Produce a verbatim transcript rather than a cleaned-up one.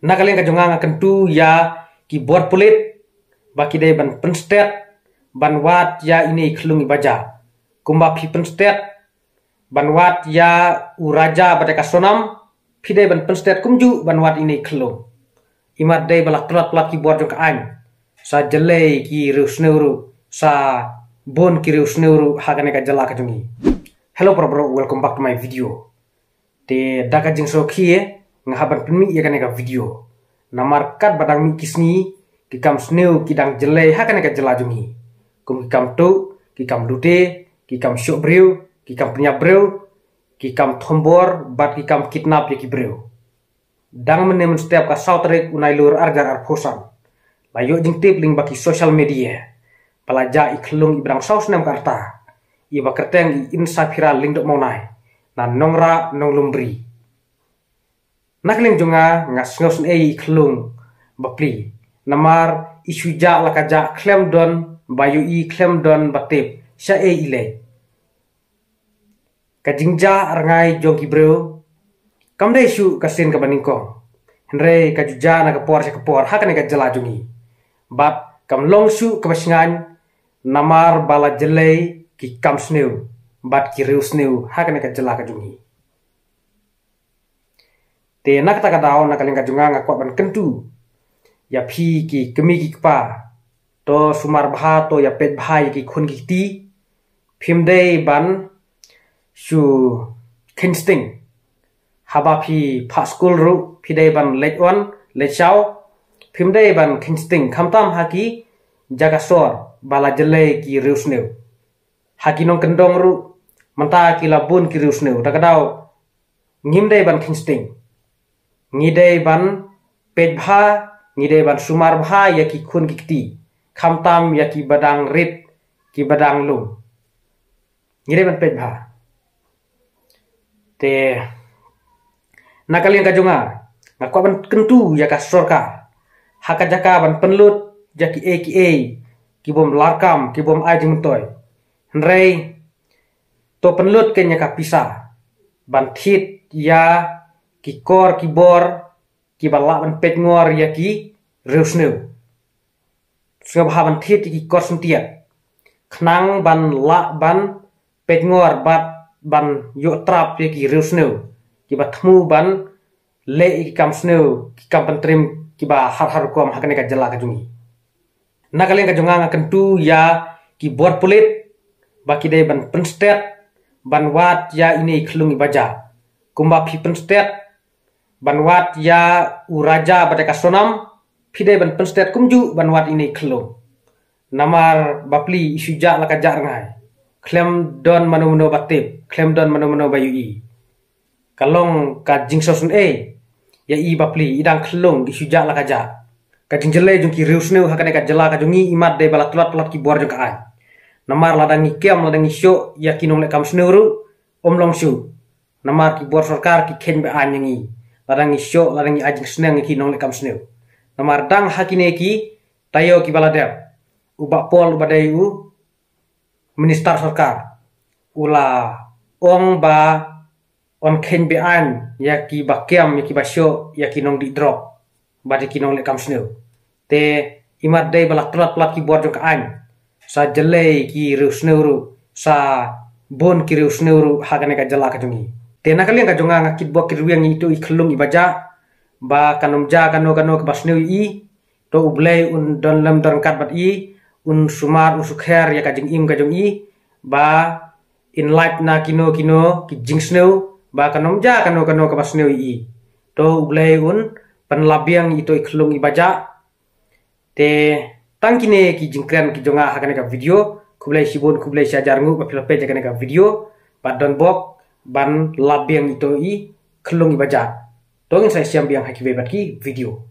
Na ka liang ka jong nga nga kyntu ïa ki bor pulit ba ki dei ban pynstet ban wad ïa ine i khyllung i ba jah. Kumba phi pynstet ban wad ïa u Raja bad ïa ka Sonam, phi dei ban pynstet kumjuh ban wad ine i khyllung. Imat dei ba la tlot palat ki bor jong ka aiñ, sa jyllei ki riew sniew ruh, sa bun ki riew sniew ruh ha kane ka jylla ka jong ngi. Hello para bro, welcome back to my video. Te da ka jingsngewkhia nga hap ban pynmih ïa kane ka video. Namar katba dang mih ki sngi, ki kam sniew ki dang jyllei ha kane ka jylla jong ngi. Kum ki kam tuh, ki kam lute, ki kam shoh briew, ki kam pynïap briew, ki kam thombor bad ki kam kidnap ïa ki briew. Dang mynne mynstep ka saw tarik u Nailur arhajar arphew san, la ïoh jingtip lyngba ki social media ba la jah i khyllung iba dang saw snem ka rta, iba kyrteng i Insaphira Lyngdoh Mawnai, na Nongrah Nonglum Bri. Na ka liang jong nga nga sngewsynei ïa i khyllung bapli. Namar i shu jah la ka jah khlem don ba ïohi, khlem don ba tip shaei i leit. Ka jingjah rngai jong ki briew kam dei shuh ka sien kaba nyngkong, hynrei ka ju jah na ka por sha ka por ha kane ka jylla jong ngi. Bad kam long shuh kaba shngaiñ, namar ba la jyllei ki kam sniew bad ki riew sniew ha kane ka jylla ka jong ngi. Te na kata ka daw, na ka liang ka jong nga nga kwah ban kyntu ïa phi ki kmie ki kpa, to sumar bha, to ïa peit bha ïa ki khun ki kti. Phim dei ban shu kheiñ sting. Haba phi phah skul ruh phi dei ban leit wan leit shaw. Phim dei ban kheiñ sting khamtam ha ki jaka sor ba la jyllei ki riew sniew. Ha ki nongkyndong ruh mynta ki la bun ki riew sniew. Da ka daw ngim dei ban kheiñ sting. Ngi dei ban peit bha, ngi dei ban sumar bha ïa ki khun ki kti, khamtam ïa ki ba dang rit, ki ba dang lum. Ngi dei ban peit bha. Te na ka liang ka jong nga nga kwah ban kyntu ïa ka sorkar, ha ka jaka ban pynlut ïa kiei kiei ki bym lah kam, ki bym ai jingmyntoi, hynrei to pynlut keiñ ïa ka pisa ban thied ïa ki kor ki bor kiba lah ban peit ngor ïa ki riew sniew. Sngewbha ban thied ïa ki kor syntiat khnang ban lah ban peit ngor bad ban ïoh trap ïa ki riew sniew kiba thmu ban leh ïa ki kam sniew, ki kam pyntriem kiba har har rukom ha kane ka jylla ka jong ngi. Na ka liang ka jong nga nga kyntu ïa ki bor pulit ba ki dei ban pynstet ban wad ïa ine i khyllung i ba jah. Kumba phi pynstet ban wad ïa u Raja bad ïa ka Sonam, phi dei ban pynstet kumjuh ban wad ine i khyllung. Namar bapli i shu jah la ka jah rngai, khlem don mano mano ba tip, khlem don mano mano ba ïohi. Ka long ka jingsngewsynei ïa i bapli, i dang khyllung i shu jah la ka jah. Ka jingjyllei jong ki riew sniew ha kane ka jylla ka jong ngi imat dei ba la tlot palat ki bor jong ka aiñ. Namar lada ngi kem, lada ngi shoh ïa ki nongleh kam sniew ruh, ym long shuh. Namar ki bor sorkar ki kheiñ be-aiñ ïa ngi lada ngi shoh, lada ngi ai jingsneng ïa ki nongleh kam sniew. Namar dang ha kine ki taïew kiba la dep, u Bah Paul uba dei u minister sorkar u la ong ba yn kheiñ be-aiñ ïa kiba kem, ïa kiba shoh ïa ki nongdih drok bad ïa ki nongleh kam sniew. Te imat dei ba la tlot palat ki bor jong ka aiñ, sa jyllei ki riew sniew ruh, sa bun ki riew sniew ruh ha kane ka jylla ka jong ngi. Te na ka liang ka jong nga nga kitbok kitrwiang ïa ito i khyllung i ba jah ba kan ym jah kano kano kaba sniew ïa i. To U Blei un don lem don ryngkat bad i, un sumar un sukher ïa ka jingim ka jong i, ba in lait na kino kino ki jingsniew, ba kan ym jah kano kano kaba sniew ïa i. To U Blei un pynlap biang ito i khyllung i ba jah. Te tang kine ki jingkren ki jong nga ha kane ka video. Khublei shibun, khublei shihajar nguh ba phi la peit ïa kane ka video bad don bok ban lap biang ito i khyllung i ba jah. To ngin sa ïashem biang ha kiwei pat ki video.